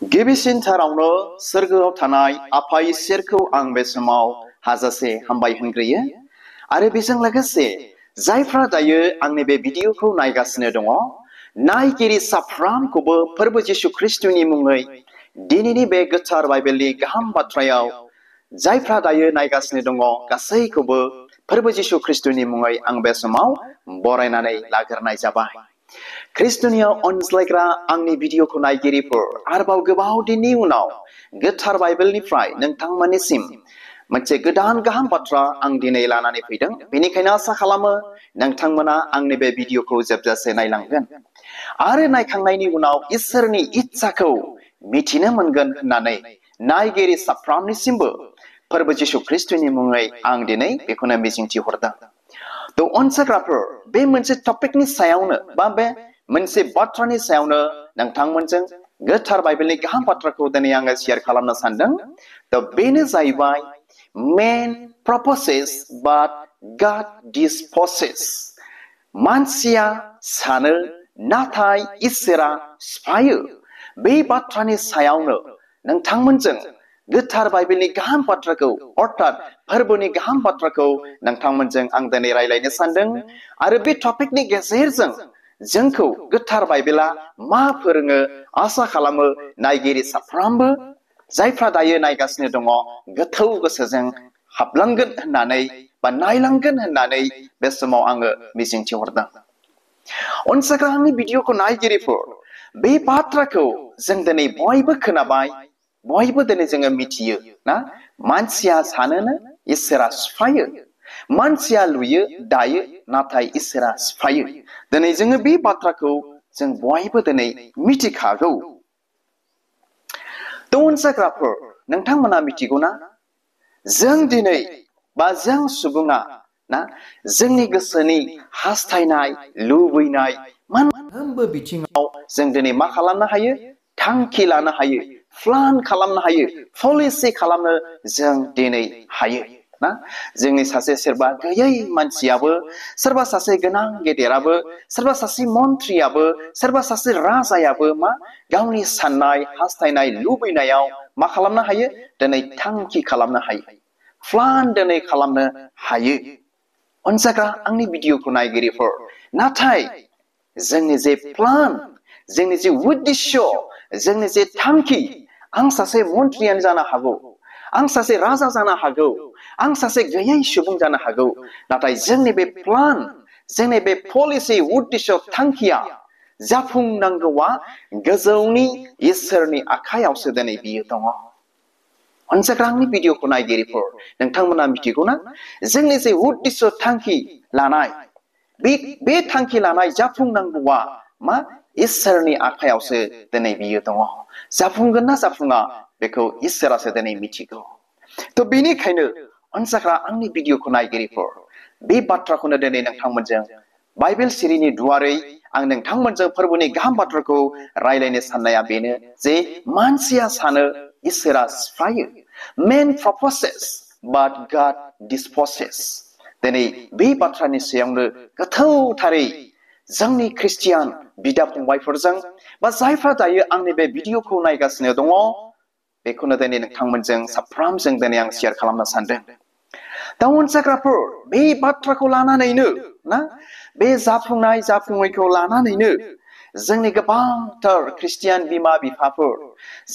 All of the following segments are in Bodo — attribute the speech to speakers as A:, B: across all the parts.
A: गिबिसिनथारावनो सोरगोआव थानाय आफा इसोरखौ आं बे समाव हाजासे हामबाय होनग्रोयो आरो बेजों लोगोसे जायफ्रा दायो आंनि बे भिडिअखौ नायगासिनो दङ नायगिरि साफ्रामखौबो फोरबो जिसु ख्रिस्टनि मुङै दिनैनि बे गोथार बाइबेलनि गाहाम बाथ्रायाव जायफ्रा दायो नायगासिनो दङ गासैखौबो फोरबो जिसु ख्रिस्टनि मुङै आं बे समाव बरायनानै लाग्रोनाय जाबाय। ख्रिस्टनियाव अनज्लायग्रा आंनि भिडिअखौ नायगिरिफोर आरोबाव गोबाव दिननि उनाव गोथार बाइबेलनिफ्राय नोंथांमोननिसिम मोनसे गोदान गाहाम बाथ्रा आं दिनै लानानै फैदों। बेनिखायनो आसा खालामो नोंथांमोना आंनि बे भिडिअखौ जोबजासे नायलांगोन आरो नायखांनायनि उनाव इसोरनि इच्छाखौ मिथिनो मोनगोन होननानै नायगिरि साफ्रामनिसिमबो फोरबो जिसु ख्रिस्टनि मुङै आं दिनै बेखौनो मिजिंथिहरदों। थ' अनसायग्राफोर बे मोनसे टपिकनि सायावनो बा बे मोनसे बाथ्रानि सायावनो नोंथांमोनजों गोथार बाइबेलनि गाहाम बाथ्राखौ दिनै आङो शेयार खालामनो सानदों। थ' बेनो जाहैबाय मेन प्रप'सेस बाट गड डिस्प'सेस। मानसिया सानो नाथाय इसोरा सिफायो। बे बाथ्रानि सायावनो नोंथांमोनजों गोथार बाइबेलनि गाहाम बाथ्राखौ अर्थात फोरबोनि गाहाम बाथ्राखौ नोंथांमोनजों आं दिनै रायलायनो सानदों आरो बे टपिकनि गेजेरजों जोंखौ गोथार बाइबेला मा फोरोङो आसा खालामो नायगिरि साफ्रामबो जायफ्रा दायो नायगासिनो दङ गोथौ गोसोजों हाबलांगोन होननानै बा नायलांगोन होननानै बे समाव आङो मिजिंथिहरदों। अनसायग्रा आंनि भिडिअखौ नायगिरिफोर बे बाथ्राखौ जों दिनै बयबो खोनाबाय, बयबो दिनै जोङो मिथियो ना मानसिया सानोनो इसोरा सिफायो। मानसिया लुयो दायो नाथाय इसोरा सिफायो। दिनै जोङो बे बाथ्राखौ जों बयबो दिनै मिथिखागौ। थ' अनसायग्राफोर नोंथांमोना मिथिगौना जों दिनै बा जों सुबुङा ना जोंनि गोसोनि हास्थायनाय लुबैनाय मोनफ्रोमबो बिथिङाव जों दिनै मा खालामनो हायो थांखि लानो हायो, प्लान खालामनो हायो, पलिसि खालामनो जों दिनै हायो ना। जोंनि सासे सोरबा गैयै मानसियाबो, सोरबा सासे गोनां गेदेराबो, सोरबा सासे मन्थ्रियाबो, सोरबा सासे राजायाबो मा गावनि साननाय हास्थायनाय लुबैनायाव मा खालामनो हायो दिनै थांखि खालामनो हायो, प्लान दिनै खालामनो हायो। अनसायग्रा आंनि भिडिअखौ नायगिरिफोर नाथाय जोंनि जे प्लान, जोंनि जे उद्देश्य, जोंनि जे थांखि, आं सासे मन्थ्रियानो जानो हागौ, आं सासे राजा जानो हागौ, आं सासे गैयै सुबुं जानो हागौ, नाथाय जोंनि बे प्लान, जोंनि बे पलिसि उद्देश्य थांखिया जाफुंनांगौआ गोजौनि इसोरनि आखायावसो दिनै बियो दङ। अनसायग्रा आंनि भिडिअखौ नायगिरिफोर नोंथांमोना मिथिगौना जोंनि जे उद्देश्य थांखि लानाय बे थांखि लानाय जाफुंनांगौआ मा इसोरनि आखायावसो दिनै बियो दङ। जाफुंगोन ना जाफुङा बेखौ इसोरासो दिनै मिथिगौ। थ' बेनिखायनो अनसायग्रा आंनि भिडिअखौ नायगिरिफोर बे बाथ्राखौनो दिनै नोंथांमोनजों बाइबेल सिरिनि दुवारै आं नोंथांमोनजों फोरबोनि गाहाम बाथ्राखौ रायलायनो साननाया बेनो जे मानसिया सानो इसोरा सिफायो। मेन प्रप'सेस बाट गड डिस्प'सेस। दिनै बे बाथ्रानि सायावनो गोथौथारै जोंनि ख्रिस्टियान बिदा फंबायफोरजों बा जायफ्रा दायो आंनि बे भिडिअखौ नायगासिनो दङ बेखौनो दिनै नोंथांमोनजों साफ्रामजों दिनै आं शेयार खालामनो सानदों। दा अनसायग्राफोर बे बाथ्राखौ लानानैनो ना बे जाफुंनाय जाफुङैखौ लानानैनो जोंनि गोबांथार ख्रिस्टियान बिमा बिफाफोर,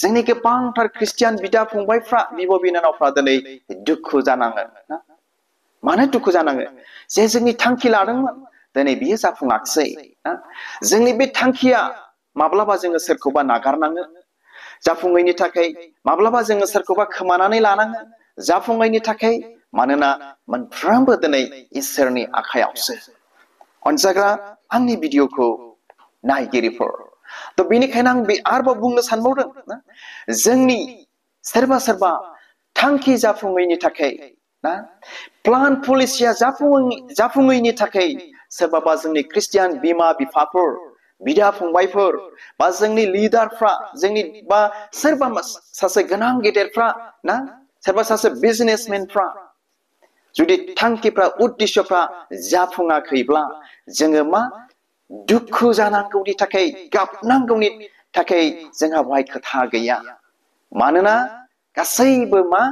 A: जोंनि गोबांथार ख्रिस्टियान बिदा फंबायफ्रा, बिब' बिनानावफ्रा दिनै दुखु जानाङो ना। मानो दुखु जानाङो? जे जोंनि थांखि लादोंमोन दिनै बियो जाफुङाखिसै ना। जोंनि बे थांखिया माब्लाबा जोङो सोरखौबा नागारनाङो जाफुङैनि थाखाय, माब्लाबा जोङो सोरखौबा खोमानानै लानाङो जाफुङैनि थाखाय, मानोना मोनफ्रोमबो दिनै इसोरनि आखायावसो। अनसायग्रा आंनि भिडिअखौ नायगिरिफोर थ' बेनिखायनो आं बे आरोबाव बुंनो सानबावदों ना जोंनि सोरबा सोरबा थांखि जाफुङैनि थाखाय ना प्लान पलिसिया जाफुङैनि थाखाय सोरबाबा जोंनि ख्रिस्टियान बिमा बिफाफोर, बिदा फंबायफोर बा जोंनि लिडारफ्रा, जोंनि बा सोरबा सासे गोनां गेदेरफ्रा ना सोरबा सासे बिजनेसमेनफ्रा जुदि थांखिफ्रा उद्देश्यफ्रा जाफुङाखैब्ला जोङो मा दुखु जानांगौनि थाखाय, गाबनांगौनि थाखाय जोंहा बहाय खोथा गैया मानोना गासैबो मा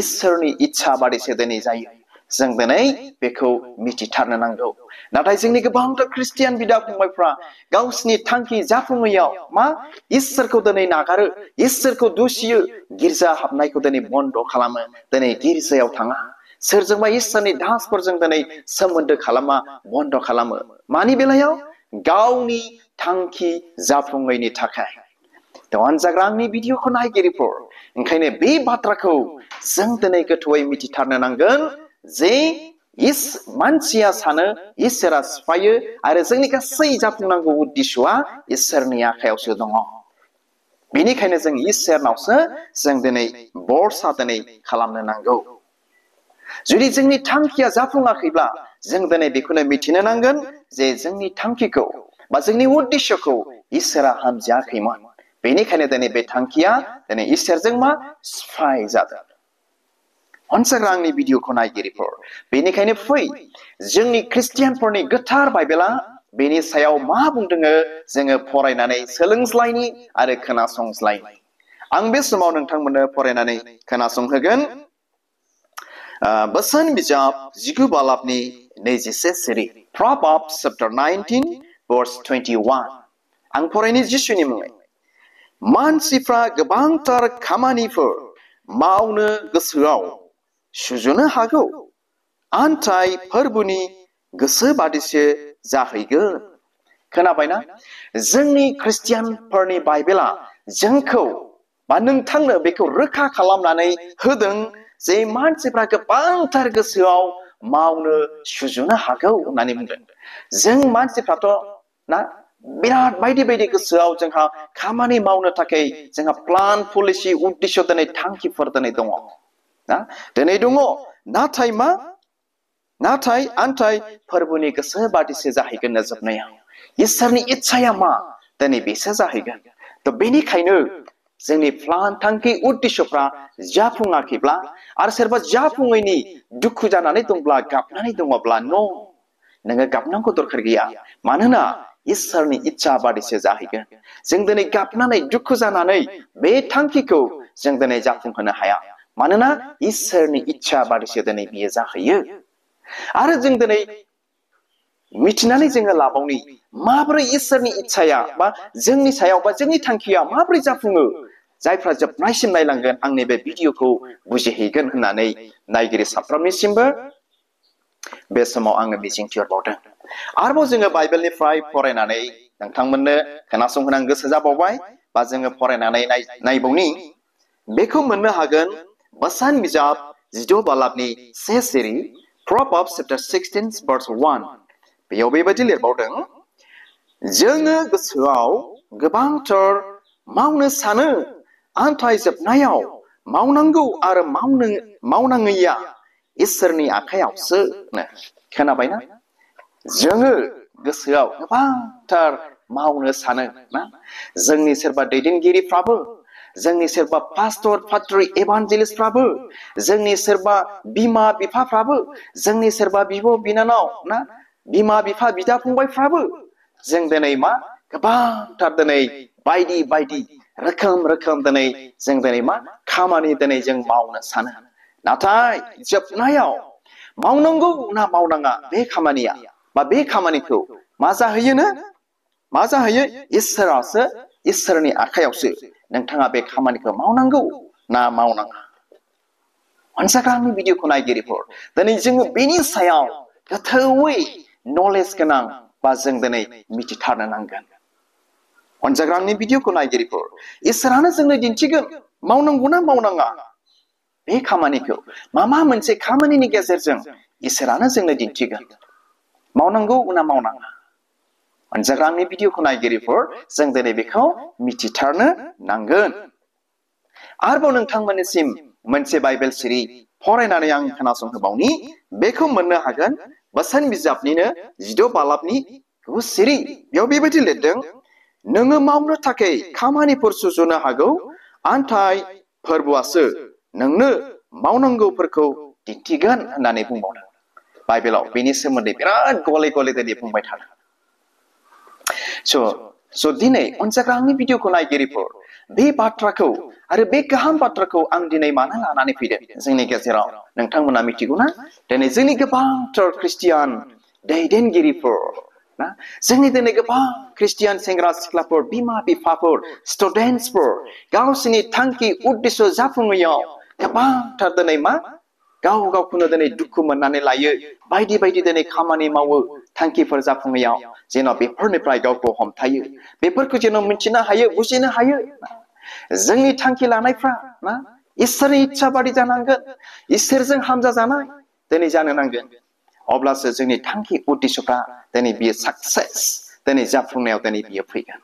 A: इसोरनि इच्छा बादिसो दिनै जायो जों दिनै बेखौ मिथिथारनो नांगौ नाथाय जोंनि गोबांथार ख्रिस्टियान बिदा फंबायफ्रा गावसिनि थांखि जाफुङैयाव मा इसोरखौ दिनै नागारो इसोरखौ दुसियो गिर्जा हाबनायखौ दिनै बन्द खालामो दिनै गिर्जायाव थाङा सोरजोंबा इसोरनि दासफोरजों दिनै सोमोन्दो खालामा बन्द खालामो मानि बेलायाव गावनि थांखि जाफुङैनि थाखाय अनजाग्रा आंनि भिडिअखौ नायगिरिफोर ओंखायनो बे बाथ्राखौ जों दिनै गोथौयै मिथिथारनो नांगोन जे मानसिया सानो इसोरा सिफायो आरो जोंनि गासै जाफुंनांगौ उद्देश्यआ इसोरनि आखायावसो दङ बेनिखायनो जों इसोरनावसो जों दिनै भरसा दिनै खालामनो नांगौ जुदि जोंनि थांखिया जाफुङाखैब्ला जों दिनै बेखौनो मिथिनो नांगोन जे जोंनि थांखिखौ बा जोंनि उद्देश्यखौ इसोरा हामजायाखैमोन बेनिखायनो दिनै बे थांखिया दिनै इसोरजों मा सिफाय जादों अनसाग्रा आंनि भिडिअखौ नायगिरिफोर बेनिखायनो फै जोंनि ख्रिस्टियानफोरनि गोथार बाइबेला बेनि सायाव मा बुंदों जोङो फरायनानै सोलोंज्लायनि आरो खोनासंज्लायनि आं बे समाव नोंथांमोननो फरायनानै खोनासंहोगोन बोसोन बिजाब 19 बालाबनि 21 सिरि Proverbs chapter 19 verse 21 आं फरायनि जिसुनि मुङै मानसिफ्रा गोबांथार खामानिफोर मावनो गोसोआव सुजुनो हागौ आन्थाय फोरबुनि गोसो बादिसो जाहैगोन खोनाबायना जोंनि ख्रिस्टियानफोरनि बाइबेला जोंखौ बा नोंथांनो बेखौ रोखा खालामनानै होदों जे मानसिफ्रा गोबांथार गोसोआव मावनो सुजुनो हागौ होननानै बुंदों जों मानसिफ्राथ' ना बिराद बायदि बायदि गोसोआव जोंहा खामानि मावनो थाखाय जोंहा प्लान पलिसि उद्देश्य दिनै थांखिफोर दिनै दङ ना दिनै दङ नाथाय आन्थाय फोरबुनि गोसो बादिसो जाहैगोन जोबनायाव इसोरनि इच्छाया मा दिनै बेसो जाहैगोन थ' बेनिखायनो जोंनि प्लान थांखि उद्देश्यफ्रा जाफुङाखैब्ला आरो सोरबा जाफुङैनि दुखु जानानै दंब्ला गाबनानै दङब्ला नोङो गाबनांगौ दरखार गैया मानोना इसोरनि इच्छा बादिसो जाहैगोन जों दिनै गाबनानै दुखु जानानै बे थांखिखौ जों दिनै जाफुंहोनो हाया मानोना इसोरनि इच्छा बादिसो दिनै बियो जाहैयो आरो जों दिनै मिथिनानै जोङो लाबावनि माबोरै इसोरनि इच्छाया बा जोंनि सायाव बा जोंनि थांखिया माबोरै जाफुङो जायफ्रा जोबनायसिम नायलांगोन आंनि बे भिडिअखौ बुजिहैगोन होननानै नायगिरि साफ्रोमनिसिमबो बे समाव आङो मिजिंथिहरबावदों आरोबाव जोङो बाइबेलनिफ्राय फरायनानै नोंथांमोननो खोनासंहोनो गोसो जाबावबाय बा जोङो फरायनानै नायबावनि बेखौ मोननो हागोन बोसोन बिजाब 19 बालाबनि 1 सिरि Proverbs chapter 16 verse 1 बेयाव बेबायदि लिरबावदों जोङो गोसोआव गोबांथार मावनो सानो आन्थाय जोबनायाव मावनांगौ आरो मावनाङैया इसोरनि आखायावसो खोनाबायना जोङो गोसोआव गोबांथार मावनो सानो ना जोंनि सोरबा दैदेनगिरिफ्राबो जोंनि सोरबा पास्टर फात्रि एभान्जेलिस्टफ्राबो जोंनि सोरबा बिमा बिफाफ्राबो जोंनि सोरबा बिब' बिनानाव ना बिमा बिफा बिदा फंबायफ्राबो जों दिनै मा गोबांथार दिनै बायदि बायदि रोखोम दिनै जों दिनै मा खामानि दिनै जों मावनो सानो नाथाय जोबनायाव मावनांगौ ना मावनाङा बे खामानिया बा बे खामानिखौ मा जाहैयो इसोरासो इसोरनि आखायावसो नोंथाङा बे खामानिखौ मावनांगौ ना मावनाङा अनसाग्रा आंनि भिडिअखौ नायगिरिफोर दिनै जोङो बेनि सायाव गोथौयै नलेज गोनां बा जों दिनै मिथिथारनो नांगोन अनसाग्रा आंनि भिडिअखौ नायगिरिफोर इसोरानो जोंनो दिन्थिगोन मावनांगौ ना मावनाङा बे खामानिखौ मा मोनसे खामानिनि गेजेरजों इसोरानो जोंनो दिन्थिगोन मावनांगौ ना मावनाङा अनसाग्रा आंनि भिडिअखौ नायगिरिफोर जों दिनै बेखौ मिथिथारनो नांगोन आरोबाव नोंथांमोननिसिम मोनसे बाइबेल सिरि फरायनानै आं खोनासंहोबावनि बेखौ मोननो हागोन बोसोन बिजाबनिनो 19 बालाबनि 9 सिरि बेयाव बेबायदि लिरदों नोङो मावनो थाखाय खामानिफोर सुजुनो हागौ आन्थाय फोरबुआसो नोंनो मावनांगौफोरखौ दिन्थिगोन होननानै बुंबावदों बाइबेलाव बेनि सोमोन्दै बिराद गले गले दिनै बुंबाय थादों स' स' दिनै अनसायग्रा आंनि भिडिअखौ नायगिरिफोर बे बाथ्राखौ आरो बे गाहाम बाथ्राखौ आं दिनै मानो लानानै फैदों जोंनि गेजेराव नोंथांमोना मिथिगौ ना दिनै जोंनि गोबांथार ख्रिस्टियान दैदेनगिरिफोर ना जोंनि दिनै गोबां ख्रिस्टियान सेंग्रा सिख्लाफोर बिमा बिफाफोर स्टुडेन्टसफोर गावसोरनि थांखि उद्देश्य जाफुङैयाव गोबांथार दिनै मा गाव गावखौनो दिनै दुखु मोननानै लायो बायदि बायदि दिनै खामानि मावो थांखिफोर जाफुङैयाव जेन' बेफोरनिफ्राय गावखौ हमथायो बेफोरखौ जेन' मिथिनो हायो बुजिनो हायो जोंनि थांखि लानायफ्रा ना इसोरनि इच्छा बादि जानांगोन इसोरजों हामजा जानाय दिनै जानो नांगोन अब्लासो जोंनि थांखि उद्देश्यफ्रा दिनै बियो साक्सेस दिनै जाफुंनायाव दिनै बियो फैगोन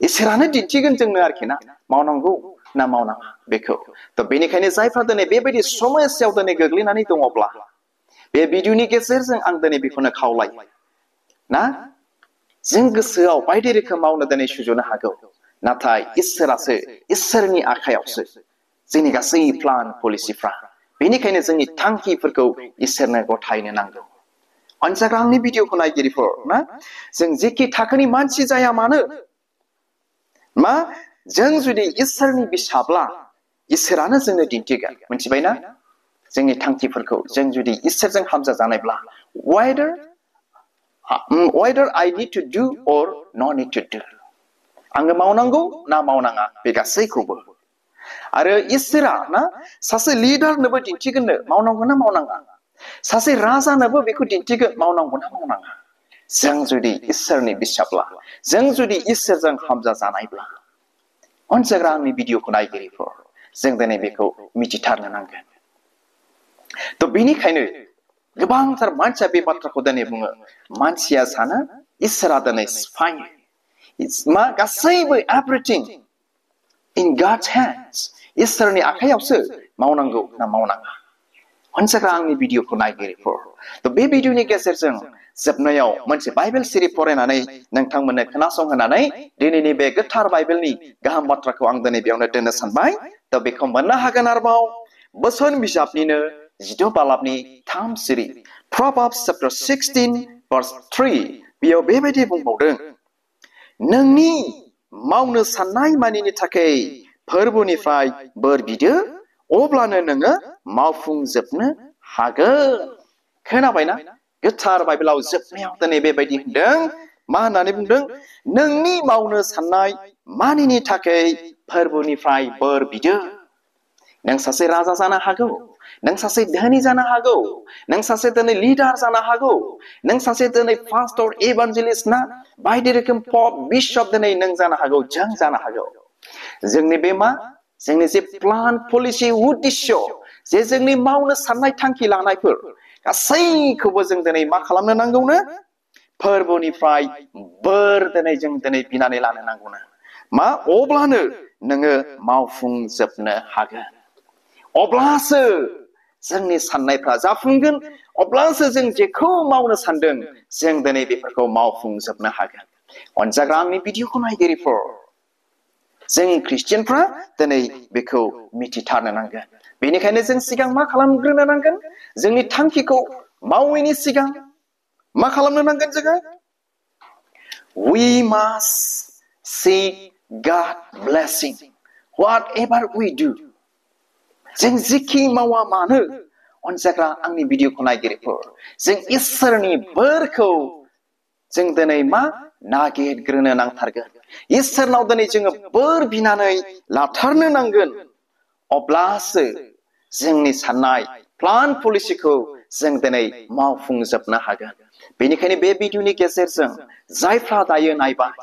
A: इसोरानो दिन्थिगोन जोंनो आरोखि ना मावनांगौ ना मावनाङा बेखौ थ' बेनिखायनो जायफ्रा दिनै बेबायदि समस्यायाव दिनै गोग्लैनानै दङब्ला बे भिडिअनि गेजेरजों आं दिनै बेखौनो खावलायो ना जों गोसोआव बायदि रोखोम मावनो दिनै सुजुनो हागौ नाथाय इसोरासो इसोरनि आखायावसो जोंनि गासै प्लान पलिसिफ्रा बेनिखायनो जोंनि थांखिफोरखौ इसोरनो गथायनो नांगौ अनसायग्रा आंनि भिडिअखौ नायगिरिफोर ना जों जेखि थाखोनि मानसि जाया मानो मा जों जुदि इसोरनि बिसाब्ला इसोरानो जोंनो दिन्थिगोन मिथिबायना जोंनि थांखिफोरखौ जों जुदि इसोरजों हामजा जानायब्ला whether I need to do or not need to do आङो मावनांगौ ना मावनाङा बे गासैखौबो आरो इसोरा ना सासे लिडारनोबो दिन्थिगोननो मावनांगौ ना मावनाङा सासे राजानोबो बेखौ दिन्थिगोन मावनांगौ ना मावनाङा जों जुदि इसोरनि बिसाब्ला जों जुदि इसोरजों हामजा जानायब्ला अनसायग्रा आंनि भिडिअखौ नायगिरिफोर जों दिनै बेखौ मिथिथारनो नांगोन थ' बेनिखायनो गोबांथार मानसिया बे बाथ्राखौ दिनै बुङो मानसिया सानो इसोरा दिनै सिफायो मा गासैबो एभ्रिथिं in God's hands इसोरनि आखायावसो मावनांगौ ना मावनाङा अनसायग्रा आंनि भिडिअखौ नायगिरिफोर थ' बे भिडिअनि गेजेरजों जोबनायाव मोनसे बाइबेल सिरि फरायनानै नोंथांमोननो खोनासंहोनानै दिनैनि बे गोथार बाइबेलनि गाहाम बाथ्राखौ आं दिनै बेयावनो दोननो सानबाय थ' बेखौ मोननो हागोन आरोबाव बोसोन बिजाबनिनो 12 बालाबनि 3 सिरि Proverbs chapter 16 verse 3 बेयाव बेबायदि बुंबावदों नोंनि मावनो साननाय मानिनि थाखाय फोरबोनिफ्राय बोर बिदो अब्लानो नोङो मावफुंजोबनो हागोन खोनाबायना गोथार बाइबेलाव जोबनायाव दिनै बेबायदि होनदों मा होननानै बुंदों नोंनि मावनो साननाय मानिनि थाखाय फोरबोनिफ्राय बोर बिदो नों सासे राजा जानो हागौ नों सासे धोनि जानो हागौ नों सासे दिनै लिडार जानो हागौ नों सासे दिनै पास्टर इभान्जेलिस्ट ना बायदि रोखोम पप बिशप दिनै नों जानो हागौ जों जानो हागौ जोंनि बे मा जोंनि जे प्लान पलिसि उद्देश्य जे जोंनि मावनो साननाय थांखि लानायफोर गासैखौबो जों दिनै मा खालामनो नांगौनो फोरबोनिफ्राय बोर दिनै जों दिनै बिनानै लानो नांगौनो मा अब्लानो नोङो मावफुंजोबनो हागोन अब्लासो जोंनि साननायफ्रा जाफुंगोन अब्लासो जों जेखौ मावनो सानदों जों दिनै बेफोरखौ मावफुंजोबनो हागोन अनजाग्रा आंनि भिडिअखौ नायगिरिफोर जों ख्रिस्टियानफ्रा दिनै बेखौ मिथिथारनो नांगोन बेनिखायनो जों सिगां मा खालामग्रोनो नांगोन जोंनि थांखिखौ मावैनि सिगां मा खालामनो नांगोन जोङो we must seek God blessing whatever we do जों जेखि मावा मानो अनसायग्रा आंनि भिडिअखौ नायगिरिफोर जों इसोरनि बोरखौ जों दिनै मा नागिरग्रोनो नांथारगोन इसोरनाव दिनै जोङो बोर बिनानै लाथारनो नांगोन अब्लासो जोंनि साननाय प्लान पलिसिखौ जों दिनै मावफुंजोबनो हागोन बेनिखायनो बे भिडिअनि गेजेरजों जायफ्रा दायो नायबाय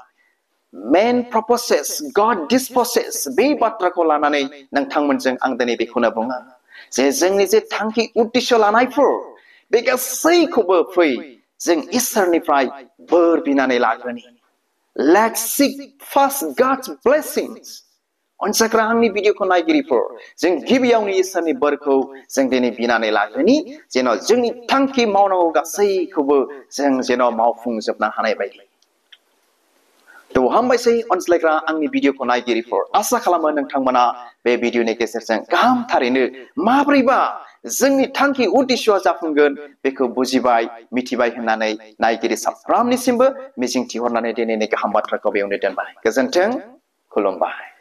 A: मेन प्रपसेस गड डिसपसेस बे बाथ्राखौ लानानै नोंथांमोनजों आं दिनै बेखौनो बुङो जे जोंनि जे थांखि उद्देश्य लानायफोर बे गासैखौबो फै जों इसोरनिफ्राय बोर बिनानै लाग्रोनि let's seek first God's blessings अनसायग्रा आंनि भिडिअखौ नायगिरिफोर जों गिबियावनो इसोरनि बोरखौ जों दिनै बिनानै लाग्रोनि जेन' जोंनि थांखि मावनांगौ गासैखौबो जों जेन' मावफुंजोबनो हानाय बायदि थ' हामबायसै अनसायग्रा आंनि भिडिअखौ नायगिरिफोर आसा खालामो नोंथांमोना बे भिडिअनि गेजेरजों गाहामथारैनो माब्रैबा जोंनि थांखि उद्देश्यआ जाफुंगोन बेखौ बुजिबाय मिथिबाय होननानै नायगिरि साफ्रोमनिसिमबो मिजिंथिहरनानै दिनैनि गाहाम बाथ्राखौ बेयावनो दोनबाय। गोजोन्थों, खुलुमबाय।